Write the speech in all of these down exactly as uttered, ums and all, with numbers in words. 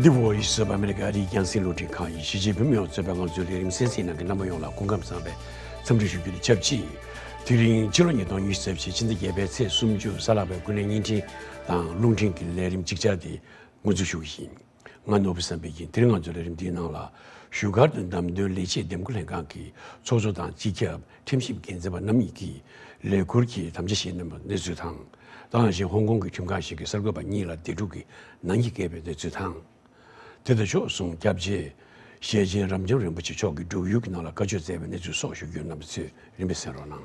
The Voice of America ཨ་རིའི་རྒྱང་སྲིང་རླུང་འཕྲིན་ཁང་ཡིན། གཞིས་བྱེས་བོད་མི་ཡོངས་གཙོས་པའི་ང་ཚོའི་ལས་རིམ་གསན་གཟིགས་གནང་མཁན་རྣམ་པ་ཡོངས་ལ་སྐུ་ཁམས་བཟང་བའི་འཚམས་འདྲི་ཞུ་རྒྱུ་དང་ཆབས་ཅིག་དེ་རིང་ཕྱི་ལོ་ཉིས་སྟོང་ཉི་ཤུ་རྩ་བཞི་ཕྱི་ཟླ་བརྒྱད་པའི་ཚེས་སུམ་ཅུ་གཟའ་ལྷག་པའི་ཀུན་གླེང་བརྙན་འཕྲིན་དང་རླུང་འཕྲིན་གྱི་ལས་རིམ་གཅིག་ཆར་དེ་འགོ་འཛུགས་ཞུ་གི་ཡིན། ང་ནོར་བུ་བསམ་འཕེལ་ཡིན། དེ་རིང་ང་ཚོའི་ལས་རིམ་འདིའི་ནང་ལ་བཞུགས་སྒར་དུ་འདེམས་ཐོན་ལས་བྱེད་འདེམས་བསྐོ་ལྷན་ཁང་གི་ཚོགས་གཙོ་དང་སྤྱི་ཁྱབ་ཁྲིམས་ཞིབ་འགན་འཛིན་པ་རྣམ་གཉིས་ཀྱིས་ལས་ཁུར་གྱི་དམ་བཅའ་བཞེས་གནང་བའི་གནས་ཚུལ་དང་། དེ་ནང་བཞིན་ཧོང་ཀོང་གི་ཁྲིམས་ཁང་ཞིག་གིས་གསར་འགོད་པ་གཉིས་ལ་སྡེ་འཁྲུག་གི་ནག་ཉེས་བཀལ་བའི་གནས་ཚུལ་དང་། དེ་དང་ཕྱོགས་མཚུངས་སྐྱབས་རྗེ་ཞེ་ཆེན་རབ་འབྱམས་རིན་པོ་ཆེ་མཆོག་གིས་འབྲུག་ཡུལ་གྱི་ནང་ལ་བཀའ་ཆོས་སྩལ་བའི་གནས་ཚུལ་སོགས་ཞུ་རྒྱུ། རྣམ་པ་ཚོས་རིམ་པས་གསན་རོགས་གནང་།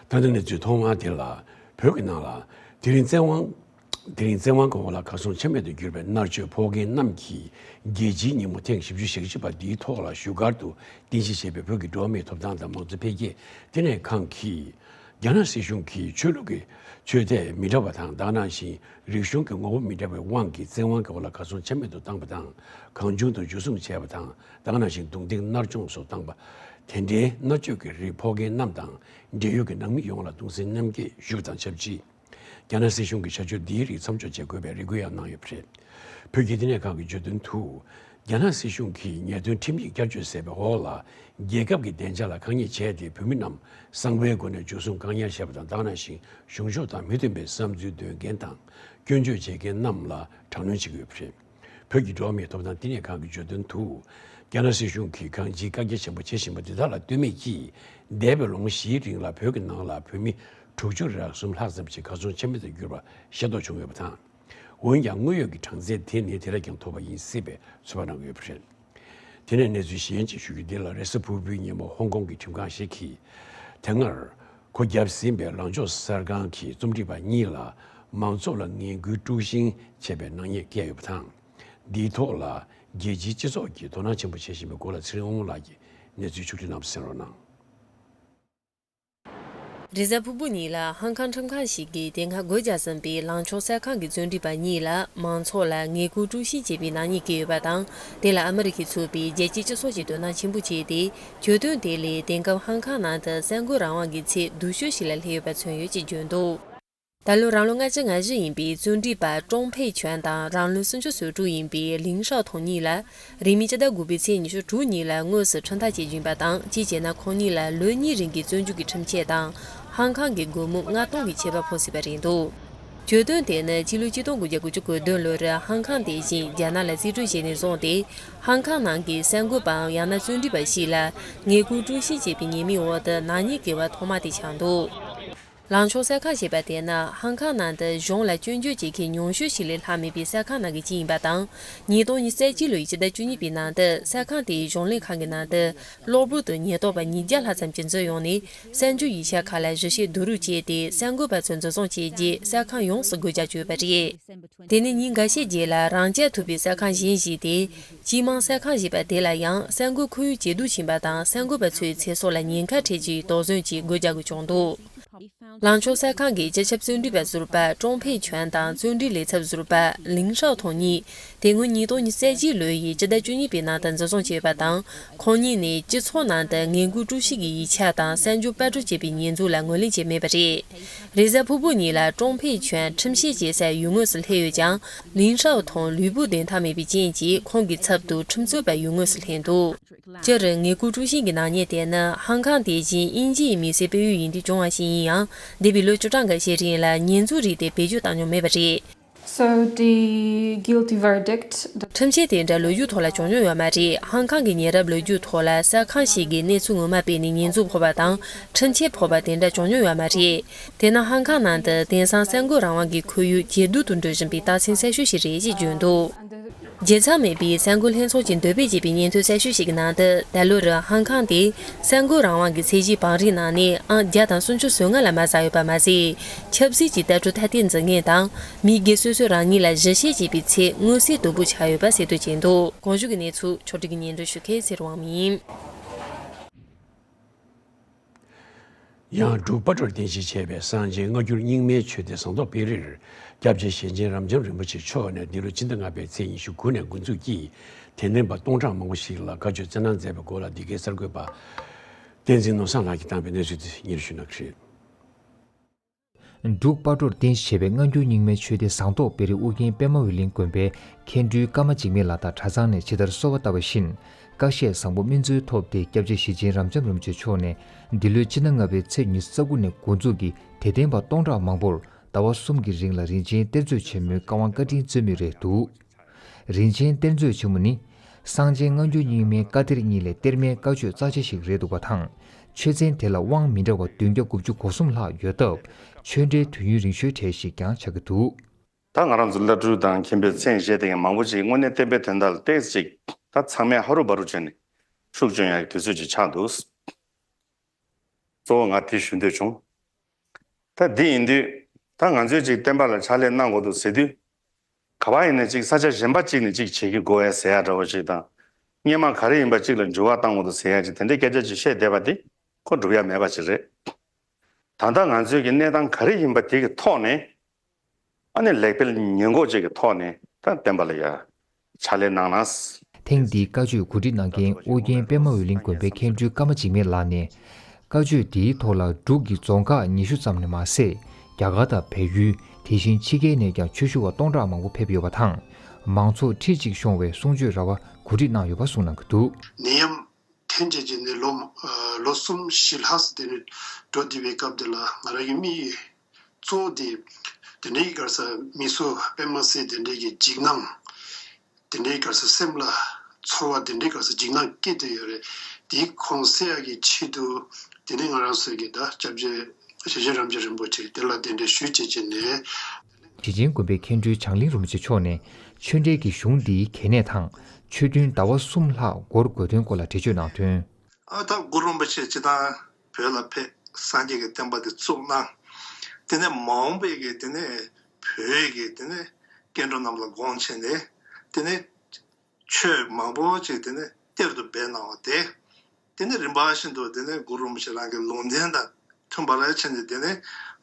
ད་ལྟ་གནས་ཚུལ་ཐོག་མ་དེ་ལ། བོད་ཀྱི་ནང་ལ་དེ་རིང་བཙན་དབང་། དེ་རིང་བཙན་དབང་གི་འོག་ལ་གར་སོང་ཆ་མེད་དུ་གྱུར་པའི་མནར་གཅོད་ཕོག་མཁན་རྣམས་ཀྱི་རྒྱལ་སྤྱིའི་ཉིན་མོ་ཐེངས་བཞི་བཅུ་ཞེ་གཅིག་པ་འདིའི་ཐོག་ལ་བཞུགས་སྒར་དུ་རྟེན་གཞི་བྱས་པའི་བོད་ཀྱི་འགྲོ་བ་མིའི་ཐོབ་ཐང་དང་མང་གཙོ་འཕེལ་རྒྱས་ལྟེ་གནས་ཁང་གིས། རྒྱ་ནག་སྲིད་གཞུང་གིས་ཆོས་ལུགས་ཀྱི་ཆོས་དད་མི་འདྲ་བ་དང་། དེ་ནང་བཞིན་རིག་གཞུང་གི་ངོ་བོ་མི་འདྲ་བའི་དབང་གིས་བཙན་དབང་གི་འོག་ལ་གར་སོང་ཆ་མེད་དུ་བཏང་བ་དང་། གང་བྱུང་དུ་འཇུ་བཟུང་བྱས་པ་དང་། དེ་ནང་བཞིན་རྡུང་རྡེག་མནར་གཅོད་སོགས་བཏང་པ། དེ་འདྲའི་མནར་གཅོད་ཀྱི་རིགས་ཕོག་མཁན་རྣམས་དང་འབྲེལ་ཡོད་ཀྱི་ནང་མི་ཡོངས་ལ་གདུང་སེམས་མཉམ་སྐྱེད་ཞུ་བ་དང་ཆབས་ཅིག་རྒྱ་ནག་སྲིད་གཞུང་གིས་བྱ་སྤྱོད་འདིའི་རིགས་མཚམས་འཇོག་བྱེད་དགོས་པའི་རེ་སྐུལ་ཡང་གནང་ཡོད་པ་རེད། བོད་ཀྱི་ལྟེ་གནས་ཁང་གིས་བརྗོད་དོན་དུ། རྒྱ་ནག་སྲིད་གཞུང་གིས་ཉེས་དོན་ཁྲིམས་ཡིག་བསྐྱར་བཅོས་ཟེར་བའི་འོག་ལ། རྒྱལ་ཁབ་ཀྱི་བདེ་འཇགས་ལ་དཀའ་ཉེས་བྱས་ཏེ། བོད་མི་རྣམས་གསང་བའི་སྒོ་ནས་འཇུ་བཟུང་བཀག་ཉར་བྱས་པ་དང་། དེ་ནང་བཞིན་གཞུང་ཕྱོགས་དང་མི་མཐུན་པའི་བསམ་ཚུལ་འདོན་མཁན་དང་སྐྱོན་བརྗོད་བྱེད་མཁན་རྣམས་ལ་དྲག་གནོན་བྱེད་ཀྱི་ཡོད་པ་རེད། བོད་ཀྱི་འགྲོ་བ་མིའི་ཐོབ་ཐང་ལྟེ་གནས་ཁང་གིས་བརྗོད་དོན་དུ། རྒྱ་ནག་སྲིད་གཞུང་གིས་གང་ཅིའི་བཀག་རྒྱ་ཆེན་པོ་བྱེད་བཞིན་པ་འདི་དག་ལ་ལྟོས་མེད་ཀྱིས། འདས་པའི་ལོ་ངོ་བཞིའི་རིང་ལ་བོད་ཀྱི་ནང་ལ་བོད་མི་དྲུག་ཅུ་རེ་གསུམ་ལྷག་ཙམ་ཞིག་གར་སོང་ཆ་མེད་དུ་གྱུར་པ་ཤེས་རྟོགས་བྱུང་ཡོད་པ་དང་། འོན་ཀྱང་དངོས་ཡོད་ཀྱི་གྲངས་ཚད་དེ་ནི་དེ་ལས་ཀྱང་མཐོ་བ་ཡིན་སྲིད་པའི་ཚོད་དཔག་གནང་གི་ཡོད་པ་རེད། དེ་ནས་གནས་ཚུལ་གཞན་ཅིག་ཞུ་རྒྱུ་འདི་ལ། རེས་གཟའ་ཕུར་བུའི་ཉིན་མོ་ཧོང་ཀོང་གི་ཁྲིམས་ཁང་ཞིག་གིས། དེ་སྔར་སྒོ་བརྒྱབ་ཟིན་པའི་ལངས་ཕྱོགས་གསར་ཁང་གི་རྩོམ་སྒྲིག་པ་གཉིས་ལ་མང་ཚོགས་ལ་ངན་སྐུལ་དཀྲུག་ཤིང་བྱས་པའི་ནག་ཉེས་བཀལ་ཡོད་པ་དང་། འདིའི་ཐོག་ལ་རྒྱལ་སྤྱིའི་སྤྱི་ཚོགས་ཀྱིས་དོ་སྣང་ཆེན་པོ་བྱེད་བཞིན་པའི་སྐོར་ལ་ཚེ་རིང་དབང་མོ་ལགས་ཀྱིས་གནས་ཚུལ་ཕྱོགས་བསྒྲིགས་གནང་བ་གསན་རོགས་གནང་། རེས་གཟའ་ཕུར་བུ་ཉིན་ལ་ཧང་ཀང་ཁྲིམས་ཁང་ཞིག་གིས་དེ་སྔ་སྒོ་བརྒྱབ་ཟིན་པའི་ལངས་ཕྱོགས་གསར་ཁང་གི་རྩོམ་སྒྲིག་པ་གཉིས་ལ་མང་ཚོགས་ལ་ངན་སྐུལ་དཀྲུག་ཤིང་བྱས་པའི་ནག་ཉེས་བཀལ་ཡོད་པ་དང་། དེ་ལ་ཨ་མི་རི་ཁས་ཚུད་པའི་རྒྱལ་སྤྱིའི་སྤྱི་ཚོགས་ཀྱིས་དོ་སྣང་ཆེན་པོ་བྱས་ཏེ། གྱོད་དོན་དེ་ལས་དེང་སྐབས་ཧང་ཀང་ནང་དུ་གསར་འགོད་རང་དབང་གི་ཚད་སྡུག་ཤོས་ཤིག་ལ་སླེབས་ཡོད་པ་མཚོན་ཡོད་ཅེས་བརྗོད་འདུག་ད་ལོ་རང་ལོ་ལྔ་བཅུ་ང་བཞི་ཡིན་པའི་རྩོམ་སྒྲིག་པ་ཀྲོང་ཕེ་ཆོན་དང་རང་ལོ་སུམ་ཅུ་སོ་དྲུག་ཡིན་པའི་ལིང་ཧྲའོ་ཐུང་གཉིས་ལ། རིང་མིན་སྤྱི་ཟླ་དགུ་པའི་ཚེས་ཉི་ཤུ་དྲུག་ཉིན་ལ་དངོས་སུ་ཁྲིམས་ཐག་བཅད་རྒྱུ་ཡིན་པ་དང་། གཅིག་བྱས་ན་ཁོང་གཉིས་ལ་ལོ་གཉིས་རིང་གི་བཙོན་འཇུག་གི་ཁྲིམས་ཆད་དང་། ཧང་ཀང་གི་སྒོར་མོ་ལྔ་སྟོང་གི་ཆད་པ་ཕོག་སྲིད་པ་རེད་འདུག་གྱོད་དོན་དེ་ནི་ཕྱི་ལོ་ཆིག་སྟོང་དགུ་བརྒྱ་དགུ་བཅུ་གོ་བདུན་ལོར་ཧང་ཀང་དེ་བཞིན་རྒྱ་ནག་ལ་རྩིས་སྤྲོད་བྱས་ནས་བཟུང་སྟེ། ཧང་ཀང་ནང་གི་གསར་འགོད་པའམ་ཡང་ན་རྩོམ་སྒྲིག་པ་ཞིག་ལ་ངན་སྐུལ་དཀྲུག་ཤིང་བྱས་པའི་ཉེས་མིང་འོག་ཏུ་ནག་ཉེས་བཀལ་བ་ཐོག་མ་དེ་ཆགས་འདུག་ལངས་ཕྱོགས་གསར་ཁང་ཞེས་པ་དེ་ནི་ཧང་ཀང་ནང་དུ་གཞུང་ལ་སྐྱོན་བརྗོད་བྱེད་མཁན་ཉུང་ཤོས་ཤིག་ལས་ལྷག་མེད་པའི་གསར་ཁང་ནང་གི་གཅིག་ཡིན་པ་དང་། ཉིས་སྟོང་ཉི་ཤུ་རྩ་གཅིག་ལོའི་སྤྱི་ཟླ་བཅུ་གཉིས་པའི་ནང་དུ་གསར་ཁང་དེའི་གཞུང་ལས་ཁང་གི་ནང་དུ་གློ་བུར་དུ་ཉེན་རྟོག་པ་ཉིས་བརྒྱ་ལྷག་ཙམ་ཞིག་འཛུལ་ཡོང་ནས། གསར་འགྱུར་ཡིག་ཆ་ཁག་ལ་གཞི་བྱེས་བསྡུ་རུབ་བྱས་ཏེ། གསར་འགོད་པ་ཚོ་འཛིན་བཟུང་བྱས་རྗེས། གསར་ཁང་ཡོངས་སུ་སྒོ་རྒྱག་བཅུག་ཡོད་པ་རེད། དེ་ནས་ཉིན་འགའ་ཤས་རྗེས་ལ་རང་འཇགས་ཐུབ་པའི་གསར་ཁང་གཞན་ཞིག་སྟེ། སྤྱི་དམངས་གསར་ཁང་ཞེས་པ་དེ་ལ་ཡང་གསར་འགོད་ཁོར་ཡུག་ཇེ་སྡུག་ཕྱིན་པ་དང་། གསར་འགོད་པ་ཚོའི་ཚེ་སྲོག་ལ་ཉེན་ཁ་འཕྲད་རྒྱུའི་དོགས་ཟོན་གྱིས་སྒོ་རྒྱག་དགོས་བྱུང་འདུག་ལངས་ཕྱོགས་གསར་ཁང་གི་སྤྱི་ཁྱབ་རྩོམ་སྒྲིག་པ་ཟུར་པ་ཀྲོང་ཕེ་ཆོན་དང་། རྩོམ་སྒྲིག་ལས་ཚབ་ཟུར་པ་ལིང་ཧྲའོ་ཐུང་གཉིས་དེ་སྔོན་ཉིས་སྟོང་ཉི་ཤུ་རྩ་གཅིག་ལོའི་ཡི་སྤྱི་ཟླ་བཅུ་གཉིས་པའི་ནང་དུ་འཛིན་བཟུང་བྱས་ཡོད་པ་དང་། ཁོང་གཉིས་ནས་སྤྱི་ཚོགས་ནང་དུ་ངན་སྐུལ་དཀྲུག་ཤིང་གི་ཡིག་ཆ་དང་གསར་འགྱུར་པར་སྐྲུན་བྱས་པའི་ཉེས་འཛུགས་ལ་ངོས་ལེན་བྱས་མེད་པ་རེད། རེས་གཟའ་ཕུར་བུ་ཉིན་ལ་ཀྲོང་ཕེ་ཆོན་ཁྲིམས་བཤེར་བྱེད་སར་ཡུལ་དངོས་སུ་སླེབས་ཡོད་ཀྱང་། ལིང་ཧྲའོ་ཐུང་ལུས་པོ་བདེ་ཐང་མེད་པའི་རྐྱེན་གྱིས། ཁོང་གི་ཚབ་ཏུ་ཁྲིམས་རྩོད་པ་ཡུལ་དངོས་སུ་སླེབས་འདུག་སྤྱིར་ངན་སྐུལ་དཀྲུག་ཤིང་གི་ནག་ཉེས་དེ་ནི་ཧང་ཀང་དེ་བཞིན་དབྱིན་ཇི་ཡི་མི་སེར་སྤེལ་ཡུལ་ཡིན་དུས་བྱུང་བ་ཞིག་ཡིན་ཡང་། འདས་པའི་ལོ་བཅུ་གྲངས་འགའ་ཤས་རིང་ལ་ཉེས་འཛུགས་རིགས་དེ་བེད་སྤྱོད་བཏང་མྱོང་མེད་པ་རེད། So the guilty verdict, the ཁྲིམས་ཆད་དེ་འདྲ་ལོ་རྒྱུས་ཐོག་ལ་བྱུང་མྱོང་ཡོད་མ་རེད། ཧང་ཀང་གི་ཉེ་རབས་ལོ་རྒྱུས་ཐོག་ལ་གསར་ཁང་ཞིག་གིས་གནས་ཚུལ་ངོ་མ་སྤེལ་ནས་ཉེས་འཛུགས་ཕོག་པ་དང་། ཁྲིམས་ཆད་ཕོག་པ་དེ་འདྲ་བྱུང་མྱོང་ཡོད་མ་རེད། དེ་ནི་ཧང་ཀང་ནང་དུ་དེང་སང་གསར་འགོད་རང་དབང་གི་ཁོར་ཡུག་ཇེ་སྡུག་ཏུ་འགྲོ་བཞིན་པའི་རྟགས་མཚན་གསལ་ཤོས་ཤིག་རེད་ཅེས་བརྗོད་འདུག་བརྗེ་མཚམས་མེད་པའི་གསར་འགོད་ལྷན་ཚོགས་ཀྱིས་འདོད་པས་བརྒྱུད་པའི་སྙན་ཐོའི་གསལ་བཤད་ཞིག་གི་ནང་དུ། ད་ལོར་ཧང་ཀང་དེ་གསར་འགོད་རང་དབང་གི་ཚད་གཞི་བང་རིམ་ནང་ནས་ཨང་བརྒྱ་དང་སུམ་ཅུ་སོ་ལྔ་ལ་མ་ཟགས་ཡོད་པ་མ་ཟད། ཆབ་སྲིད་ཀྱི་ལྟ་གྲུབ་མཐའ་བརྟན་འཛིན་མཁན་དང་། མི་སྒེར་སོ་སོས་རང་ཉིད་ལ་གཞི་བྱས་བྱེད་པའི་ཚད་མངོན་གསལ་དོད་པོ་ཆགས་ཡོད་པ་གསལ་སྟོན་བྱས་འདུག་གོང་ཞུས་ཀྱི་གནས་ཚུལ་ཕྱོགས་སྒྲིག་གིས་སྙན་སྒྲོན་ཞུ་མཁན་ཚེ་རིང་དབང་མོ་ཡིན། ཡང་འབྲུག་པ་ཊོར་རྟེན་གཞི་བྱས་པའི་སངས་རྒྱས་སྔ་འགྱུར་རྙིང་མའི་ཆོས་སྡེ་ཟངས་མདོག་དཔལ་རིར་སྐྱབས་རྗེ་ཞེ་ཆེན་རབ་འབྱམས་རིན་པོ་ཆེ་མཆོག་ནས་འདི་ལོ་ཕྱི་ཟླ་ལྔ་པའི་ཚེས་ཉི་ཤུ་དགུ་ནས་འགོ་འཛུགས་ཀྱིས། དད་ལྡན་པ་སྟོང་ཕྲག་མང་པོ་ཞིག་ལ་བཀའ་ཆོས་སྩལ་གནང་མཛད་པའི་སྐོར་ལ། འདི་གའི་གསར་འགོད་པ་བསྟན་འཛིན་ནོར་བཟང་ལགས་ཀྱིས་བཏང་བའི་གནས་ཚུལ་དེ་སྙན་ཞུ་གནང་གི་རེད། འབྲུག་སྤ་རོར་རྟེན་གཞི་བྱས་པའི་སྔ་འགྱུར་རྙིང་མའི་ཆོས་སྡེ་ཟངས་མདོག་དཔལ་རི་ཨོ་རྒྱན་པད་མ་འོད་གླིང་དགོན་པའི་མཁན་སྤྲུལ་ཀརྨ་འཇིགས་མེད་ལགས་དང་གྲྭ་ཚང་ནས་ཇི་ལྟར་གསོལ་བ་བཏབ་པ་བཞིན། བཀའ་བཞེས་བཟང་པོ་སྨིན་སྩོལ་ཐོབ་སྟེ་སྐྱབས་རྗེ་ཞེ་ཆེན་རབ་འབྱམས་རིན་པོ་ཆེ་མཆོག་ནས་འདི་ལོའི་ཕྱི་ཟླ་ལྔ་པའི་ཚེས་ཉི་ཤུ་རྩ་དགུ་ནས་འགོ་འཛུགས་ཀྱིས་དད་ལྡན་པ་སྟོང་ཕྲག་མང་པོར་ཟླ་བ་གསུམ་གྱི་རིང་ལ་རིན་ཆེན་གཏེར་མཛོད་ཆེན་མོའི་བཀའ་དབང་བཀའ་དྲིན་སྩོལ་མུས་རེད་འདུག་རིན་ཆེན་གཏེར་མཛོད་ཆེན་མོ་ནི། གསང་ཆེན་སྔ་འགྱུར་རྙིང་མའི་བཀའ་གཏེར་གཉིས་ལས་གཏེར་མའི་བཀའ་ཆོས་རྩ་ཆེ་ཞིག་རེད་འདུག་པ་དང་། ཆོས་ཚན་དེ་ལ་དབང་མི་འདྲ་བ་བདུན་བརྒྱ་དགུ་བཅུ་གོ་གསུམ་ལྷག་ཡོད་སྟབས། ཆོས་འབྲེལ་དུས་ཡུན་རིང་ཤོས་གྲས་ཤིག་ཀྱང་ཆགས་ཀྱི་འདུག་ད་ང་རང་ཚོ་བླ་སྤྲུལ་དང་མཁན་པོའི་མཚན་བཞེས་བསྡད་མཁན་མང་པོ་ཅིག་དངོས་གནས་བསྟན་པའི་དོན་དག་ལ་ཏོག་ཙམ་ཅིག་ད་ཚང་མས་ཧ་རུ་བ་རུ་བྱས་ནས་ཤུགས་སྐྱོན་ཡག་གི་དུས་ཚོད་ཅིག་ཆགས་འདུག་གཙོ་བོ་ང་དེ་ཞུ་འདོད་བྱུང་། ད་འདི་ཡིན་དུས། ད་ང་ཚོས་ཅིག་བསྟན་པ་ལ་ཕྱག་ལས་གནང་དགོས་འདུག་ཟེར་དུས། ག་པར་ཡིན་ན་ཅིག་ས་ཆ་གཞན་པ་ཅིག་ནས་ཅིག་བྱེད་ཀྱི་དགོས་ཡ་ཟེར་ཡ་འདྲ་བོ་ཅིག་དང་། སྔོན་མ་ག་རེ་ཡིན་པ་ཅིག་ལ་འགྱུར་བ་གཏང་དགོས་འདུག་ཟེར་ཡ་ཅིག་དེ་འདྲའི་སྐད་ཆ་ཅིག་བཤད་བསྡད་པ་དེ་ཁོ་འགྲུབ་ཡ་མེད་པ་ཅིག་རེད། ད་ལྟ་ང་ཚོས་ཀྱི་གནས་སྟངས་ག་རེ་ཡིན་པ་དེ་གི་ཐོག་ནས། ཨ་ནི་ལེགས་སྤེལ་ཉེས་འགོག་བཅས་ཀྱི་ཐོག་ནས་ད་བསྟན་པ་ལ་ཡ་ཕྱག་ལས་གནང་ན། ཐེངས་འདིའི་བཀའ་ཆོས་གོ་སྒྲིག་གནང་མཁན་ཨོ་རྒྱན་པད་མ་འོད་གླིང་དགོན་པའི་མཁན་སྤྲུལ་ཀརྨ་འཇིགས་མེད་ལགས་ནས། བཀའ་ཆོས་འདིའི་ཐོག་ལ་འབྲུག་གི་རྫོང་ཁག་ཉི་ཤུ་ཙམ་ནས་མ་ཟད། རྒྱ་གར་དང་བལ་ཡུལ། དེ་བཞིན་ཕྱི་རྒྱལ་ནས་ཀྱང་ཆོས་ཞུ་བ་སྟོང་ཕྲག་མང་པོ་ཕེབས་ཡོད་པ་དང་། མང་ཚོགས་ཁྲི་གཅིག་ཤོང་བའི་གསུང་ཆོས་ར་བ་གོ་སྒྲིག་གནང་ཡོད་པ་གསུངས་གནང་གི་འདུག་ནད་ཡམས་ཐོན་བྱས་རྗེས་ནས་ལོ་ལོ་གསུམ་བཞི་ལྷག་ཙམ་དེ་ནས་འགྲོ་བསྡད་པའི་སྐབས་དེ་ལ་ང་རང་གི་དམིགས་ཡུལ་གཙོ་བོ་དེ་དེ་འདྲའི་ག་རེ་ཟེར་མི་གསོད་པད་མ་ཟེར་དེ་འདྲའི་གི་འཇིགས་སྣང་། དེ་འདྲའི་ག་རེ་ཟེར་སེམས་ལ་ཚོར་བ་དེ་འདྲའི་ག་རེ་ཟེར་འཇིགས་སྣང་སྐྱེས་བསྡད་ཡོད་རེད། དེའི་གོང་ཚད་ཀྱི་ཆེད་དུ་དེ་ནས་ང་རང་ཚོའི་གི་ད་སྐྱབས་རྗེ་ཞེ་ཆེན་རབ་འབྱམས་རིན་པོ་ཆེ་དེ་ལ་གདན་འདྲེན་ཞུས་བྱས་བྱས་ནས། ཞེ་ཆེན་དགོན་པའི་མཁན་སྤྲུལ་བྱང་གླིང་རིན་པོ་ཆེ་མཆོག་ནས་ཆོས་འབྲེལ་གྱི་གཞུང་འདིའི་གལ་གནད་དང་ཆོས་མཐུན་ཟླ་བ་གསུམ་ལྷག་འགོར་དགོས་དོན་སྐོར་ལ་འགྲེལ་བརྗོད་གནང་དོན། ཨ་ད་གུ་རུ་རིན་པོ་ཆེ་སྤྱིར་བཏང་བོད་ལ་ཕེབས་སངས་རྒྱས་ཀྱི་བསྟན་པ་འདི་བཙུགས་གནང་། དེ་ནས་མ་འོངས་པའི་གི་དེ་ནས་བོད་ཀྱི་དེ་ནས་སྐྱེ་འགྲོ་རྣམས་ལ་དགོངས་བྱས་ནས་དེ་ནས་ཆོས་མང་པོ་ཅིག་དེ་ནས་གཏེར་དུ་སྦས་གནང་བ་དེ། དེ་ནས་རིམ་པ་བཞིན་དུ་དེ་ནས་གུ་རུ་རིན་པོ་ཆེ་རང་གི་ལུང་བསྟན་དང་མཐུན་པར་བྱས་ནས་དེ་ནས་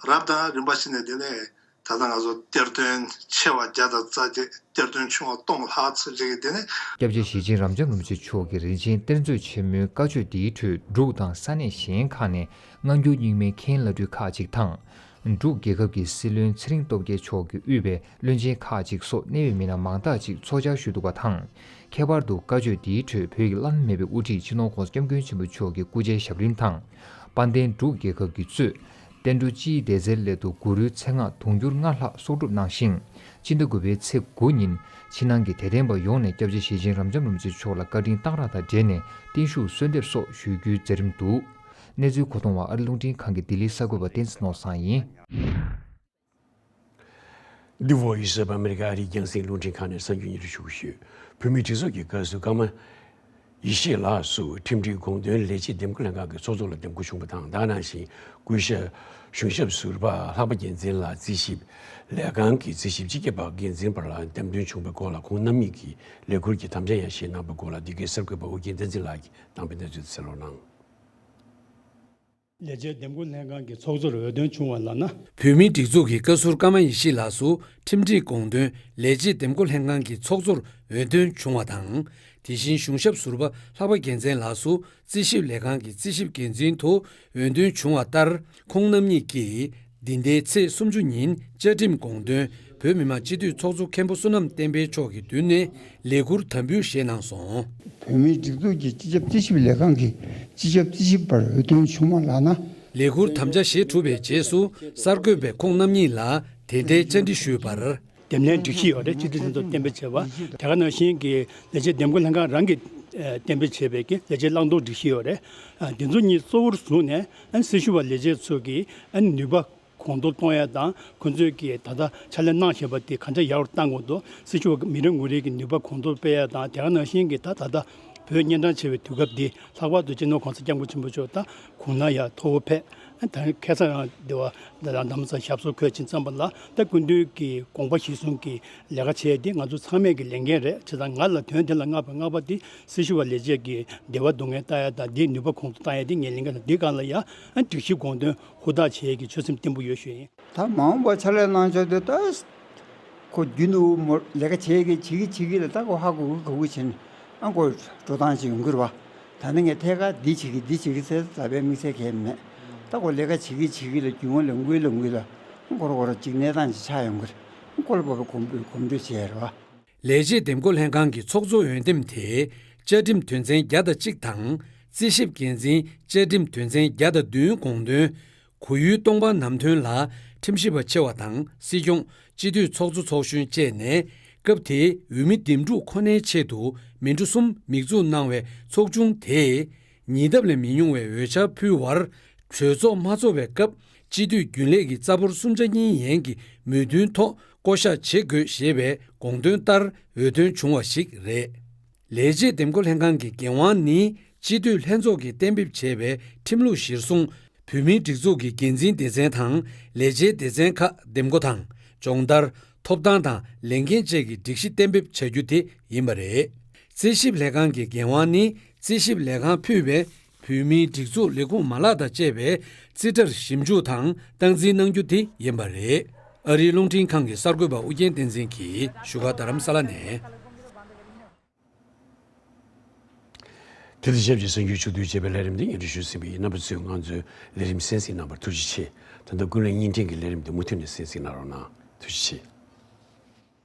རབ་དང་རིམ་པ་བཞིན་ནས་དེ་ནས་ད་ལྟ་ང་ཚོ་གཏེར་སྟོན་ཆེ་བ་བརྒྱ་དང་རྩ་བརྒྱད་གཏེར་སྟོན་ཆུང་བ་སྟོང་ལྷག་ཙམ་ཅིག་གིས་དེ་ནས། སྐྱབས་རྗེ་ཞེ་ཆེན་རབ་འབྱམས་རིན་པོ་ཆེ་མཆོག་གི་རིན་ཆེན་གཏེར་མཛོད་ཆེན་མོའི་བཀའ་ཆོས་འདིའི་ཁྲོད་འབྲུག་དང་ས་གནས་གཞན་ཁག་ནས་སྔ་འགྱུར་རྙིང་མའི་མཁན་བླ་སྤྲུལ་ཁག་ཅིག་དང་། འབྲུག་རྒྱལ་ཁབ་ཀྱི་སྲིད་བློན་ཚེ་རིང་སྟོབས་རྒྱལ་མཆོག་གིས་དབུས་པའི་བློན་ཆེན་ཁག་ཅིག་སོགས་གནད་ཡོད་མི་སྣ་མང་དག་ཅིག་ཚོགས་བཅར་ཞུས་འདུག་པ་དང་། ཁྱད་པར་དུ་བཀའ་ཆོས་འདིའི་ཁྲོད་བོད་ཀྱི་བླ་ན་མེད་པའི་དབུ་ཁྲིད་སྤྱི་ནོར་༸གོང་ས་༸སྐྱབས་མགོན་ཆེན་པོ་མཆོག་གི་སྐུ་ཕྱྭའི་ཞབས་རིམ་དང་། དཔལ་ལྡན་འབྲུག་རྒྱལ་ཁབ་ཀྱིས་གཙོས། བསྟན་འགྲོ་སྤྱིའི་བདེ་རྩའི་སླད་དུ་གུ་རུའི་མཚན་སྔགས་དུང་ཕྱུར་ལྔ་ལྷག་གསོག་སྒྲུབ་གནང་ཞིང་། སྤྱི་ཟླ་དགུ་པའི་ཚེས་དགུ་ཉིན་ཕྱི་ནང་གི་དད་ལྡན་པ་ཡོངས་ནས་སྐྱབས་རྗེ་ཞེ་ཆེན་རབ་འབྱམས་རིན་པོ་ཆེ་མཆོག་ལ་བཀའ་དྲིན་གཏང་རག་དང་འབྲེལ་ནས་བརྟན་བཞུགས་གསོལ་འདེབས་སོགས་ཞུ་རྒྱུའི་མཛད་རིམ་འདུག་གནས་ཚུལ་མཁོ་གཏོང་བ་ཨ་རི་རླུང་འཕྲིན་ཁང་གི་ལྡི་ལི་གསར་འགོད་པ་བསྟན་འཛིན་ནོར་བཟང་ཡིན། འདི་Voice of America ཨ་རིའི་རྒྱང་སྲིང་རླུང་འཕྲིན་ཁང་ནས་གསར་འགྱུར་སྙན་སྒྲོན་ཞུ་གི་ཡོད། བོད་མིའི་སྒྲིག་འཛུགས་ཀྱི་བཀའ་ཟུར་ཀརྨ་ཡེ་ཤེས་ལགས་སུ་ཁྲིམས་སྒྲིག་དགོངས་དོན་ལས་བྱེད་འདེམས་བསྐོ་ལྷན་ཁང་གི་ཚོགས་གཙོ་ལ་འདེམས་བསྐོ་བྱུང་བ་དང་། དེ་ག་ནང་བཞིན་སྐུ་ཞབས་གཞུང་ཞབས་ཟུར་པ་ལྷག་པ་རྒྱལ་མཚན་ལགས་རྩིས་ཞིབ་ལས་ཁང་གི་རྩིས་ཞིབ་སྤྱི་ཁྱབ་འགན་འཛིན་པ་ལ་འདེམས་ཐོན་བྱུང་བའི་སྐོར་ལ་ཁོང་རྣམ་གཉིས་ཀྱིས་ལས་འཁུར་གྱི་དམ་བཅའ་ཡང་བཞེས་གནང་བའི་སྐོར་ལ་འདི་གའི་གསར་འགོད་པ་ཨོ་རྒྱན་བསྟན་འཛིན་ལགས་ཀྱིས་གནང་བའི་གནས་ཚུལ་དེ་གསན་རོགས་གནང་། ལས་བྱེད་འདེམས་བསྐོ་ལྷན་ཁང་གི་ཚོགས་གཙོར་འོས་ཐོན་བྱུང་བ་ལགས་ན། བོད་མིའི་སྒྲིག་འཛུགས་ཀྱི་བཀའ་ཟུར་ཀརྨ་ཡེ་ཤེས་ལགས་སུ་ཁྲིམས་སྒྲིག་དགོངས་དོན་ལས་བྱེད་འདེམས་བསྐོ་ལྷན་ཁང་གི་ཚོགས་གཙོར་འོས་ཐོན་བྱུང་བ་དང་། དེ་བཞིན་གཞུང་ཞབས་ཟུར་པ་ལྷག་པ་རྒྱལ་མཚན་ལགས་སུ་རྩིས་ཞིབ་ལས་ཁང་གི་རྩིས་ཞིབ་འགན་འཛིན་དུ་འོས་ཐོན་བྱུང་བ་ལྟར། ཁོང་རྣམ་གཉིས་ཀྱིས་འདི་ཟླའི་ཚེས་སུམ་ཅུ་ཉིན་བཅའ་ཁྲིམས་དགོངས་དོན་བོད་མི་མང་སྤྱི་འཐུས་ཚོགས་གཙོ་མཁན་པོ་བསོད་ནམས་བསྟན་འཕེལ་མཆོག་གི་མདུན་ནས་ལས་འཁུར་དམ་འབུལ་བཞེས་གནང་སོང་། བོད་མིའི་སྒྲིག་འཛུགས་ཀྱི་སྤྱི་ཁྱབ་རྩིས་ཞིབ་ལས་ཁང་གི་སྤྱི་ཁྱབ་རྩིས་ཞིབ་པར་འོས་ཐོན་བྱུང་བ་ལགས་ན། ལས་འཁུར་དམ་བཅའ་བཞེས་གྲུབ་པའི་རྗེས་སུ་གསར་འགོད་པས་ཁོང་རྣམ་གཉིས་ལ་དེ་འབྲེལ་བཅར་འདྲི་ཞུས་པར། འདེམས་ལྷན་སྒྲིག་གཞི་ཡོད་རེད། སྤྱི་འཐུས་ལྷན་ཚོགས་གཏན་འབེབས་བྱས་པ། དེ་ག་ནང་བཞིན་གྱི་ལས་བྱེད་འདེམས་བསྐོ་ལྷན་ཁང་རང་གིས་ཨ་གཏན་འབེབས་བྱས་པའི་གི་ལས་བྱེད་བླང་དོར་སྒྲིག་གཞི་ཡོད་རེད། ཨ་འདི་ཚོ་གཉིས་གཙོ་བོར་བཟུང་ནས་ཨ་སྲི་ཞུ་བ་ལས་བྱེད་ཚོ་གི་ཨ་ནུས་པ་གོང་མཐོར་གཏོང་ཡ་དང་། ཁོང་ཚོས་ཀྱི་ད་ལྟ་ཕྱག་ལས་གནང་བཞིན་པ་དེ་ག་འདྲ་ཡག་རུ་གཏང་དགོས་འདུག་སྲི་ཞུ་བ་མི་རེ་ངོ་རེ་གི་ནུས་པ་གོང་མཐོར་སྤེལ་ཡ་དང་། དེ་ག་ནང་བཞིན་གྱི་ད་ད་ལྟ་བོད་གཉན་འཕྲང་ཆེ་བའི་དུས་སྐབས་འདི་ལྷག་པར་དུ་སྤྱི་ནོར་༸གོང་ས་༸སྐྱབས་མགོན་ཆེན་པོ་མཆོག་ད་གུང་ན་ཡར་ཐོ་བོ་ཕེབས། ད་ཁ་སང་རང་སྡེ་བ་ལ་རྡ་རམ་ས་ཞབས་སོར་འཁོད་ཕྱིན་ཙམ་པ་ལ། ད་སྐུ་མདུན་གྱི་དགོངས་པ་གཞིར་བཟུང་གི་ལས་ཀ་བྱས་ཏེ་ང་ཚོ་ཚང་མས་ཀྱི་ལས་འགན་རེད། བྱས་ཙང་ང་ལ་དོན་དེ་ལ་མངགས་པ་མངགས་པ་དེ་སྲི་ཞུ་བ་ལས་བྱེད་ཀྱི་སྡེ་བ་སྡུག་བསྔལ་ལྟ་ཡ་དང་། དེའི་ནུས་པ་གོང་མཐོར་གཏང་ཡ་དེ་ངའི་ལས་འགན་རེད། འདི་སྒང་ལ་ཡ་སྒྲིག་གཞི་དགོངས་དོན་ཧུར་ཐག་བྱེད་ཡས་ཀྱི་ཆོད་སེམས་བརྟན་པོ་ཡོད་ཞུ་ཡིན། ད་མ་འོངས་པ་ཕྱག་ལས་གནང་ཕྱོགས་དེ་ད་ཁོ་རྒྱུན་དུ་མོ་ལས་ཀ་བྱེད་ཀྱི་བྱེད་ཀྱི་བྱེད་ཀྱི་ལ་ད་ཁོ་ཧ་གོ་གི་གོ་གི་བྱས་ནས་ཨ་ཁོ་འགྲོ་སྟངས་ཅིག་ཡོང་གི་རེད་བ། ད་ནི་ངས་ཐད་ཀར་འདི་བྱེད་ཀྱི་འདི་བྱེད་ཀྱི་ཟེར་ལབ་པའི་དམིགས་བསལ་གང་ཡང་མེད། ད་ཁོ་ལས་ཀ་བྱེད་ཀྱི་བྱེད་ཀྱི་ལ་རྒྱུན་ལ་འགུལ་ལ་འགུལ་ལ་ སྐོར་སྐོར་གཅིག་གནས་སྟངས་ཅིག་ཆགས་ཡོང་གི་རེད། སྐོར་བབ་གོམ་བགྲོད་གོམ་བགྲོད་བྱས་རེད་བ། ལས་བྱེད་འདེམས་བསྐོ་ལྷན་ཁང་གི་ཚོགས་གཙོ་འོས་འདེམས་དེ་བཅའ་ཁྲིམས་དོན་ཚན་བརྒྱ་དང་གཅིག་དང་རྩིས་ཞིབ་འགན་འཛིན་བཅའ་ཁྲིམས་དོན་ཚན་བརྒྱ་དང་བདུན་དགོངས་དོན། གོ་ཡུལ་སྟོང་པ་ནམ་ཐོན་ལ་ཁྲིམས་ཞིབ་པ་ཆེ་བ་དང་སྲིད་སྐྱོང་སྤྱི་འཐུས་ཚོགས་གཙོ་ཚོགས་གཞོན་བཅས་ནས་སྐབས་དེའི་འོས་མི་འདེམས་སྒྲུག་ཁོ་ནའི་ཆེད་དུ་མི་འགྲོ་གསུམ་མིག་འཛུགས་གནང་བའི་ཚོགས་ཆུང་དེས། ཉིས་ལྡབ་ལས་མི་ཉུང་བའི་འོས་འཆར་ཕུལ་བར། གྲོས་ཚོགས་མ་ཚོགས་པའི་སྐབས་སྤྱི་འཐུས་རྒྱུན་ལས་ཀྱི་རྩ་འབོར་གསུམ་ཆ་གཉིས་ཡན་གྱི་མོས་མཐུན་ཐོག་བསྐོ་གཞག་བྱེད་དགོས་ཞེས་པའི་དགོངས་དོན་ལྟར་འོས་ཐོན་བྱུང་བ་ཞིག་རེད། ལས་བྱེད་འདེམས་བསྐོ་ལྷན་ཁང་གི་འགན་དབང་ནི་སྤྱི་འཐུས་ལྷན་ཚོགས་ཀྱིས་གཏན་འབེབས་བྱས་པའི་ཁྲིམས་ལུགས་གཞིར་བཟུང་བོད་མིའི་སྒྲིག་འཛུགས་ཀྱི་འགན་འཛིན་སྡེ་ཚན་དང་ལས་བྱེད་སྡེ་ཚན་ཁག་འདེམས་བསྐོ་དང་སྦྱོང་བརྡར། ཐོབ་ཐང་དང་ལས་འགན་བཅས་ཀྱི་སྒྲིག་གཞི་གཏན་འབེབས་བྱ་རྒྱུ་དེ་ཡིན་པ་རེད། རྩིས་ཞིབ་ལས་ཁང་གི་འགན་དབང་ནི་རྩིས་ཞིབ་ལས་ཁང་ཕུད་པའི་བོད་མིའི་སྒྲིག་འཛུགས་ལས་ཁུངས་མ་ལག་དང་བཅས་པའི་རྩིས་ཁྲར་ཞིབ་འཇུག་དང་སྟངས་འཛིན་གནང་རྒྱུ་དེ་ཡིན་པ་རེད། ཨ་རིའི་རླུང་འཕྲིན་ཁང་གི་གསར་འགོད་པ་ཨུ་རྒྱན་བསྟན་འཛིན་གྱིས་བཞུགས་སྒར་རྡ་རམ་ས་ལ་ནས། དེ་དང་ཆབས་ཅིག་གསར་འགྱུར་ཕྱོགས་བསྡུས་བྱས་པའི་ལས་རིམ་འདི་སྙན་སྒྲོན་ཞུས་ཟིན་པ་ཡིན། རྣམ་པ་ཚོས་ང་ཚོའི་ལས་རིམ་གསན་གཟིགས་གནང་བར་ཐུགས་རྗེ་ཆེ། ད་ལྟ་ཀུན་གླེང་བརྙན་འཕྲིན་གྱི་ལས་རིམ་འདི་མུ་མཐུད་ནས་གསན་གཟིགས་གནང་རོགས་གནང་། ཐུགས་རྗེ་ཆེ།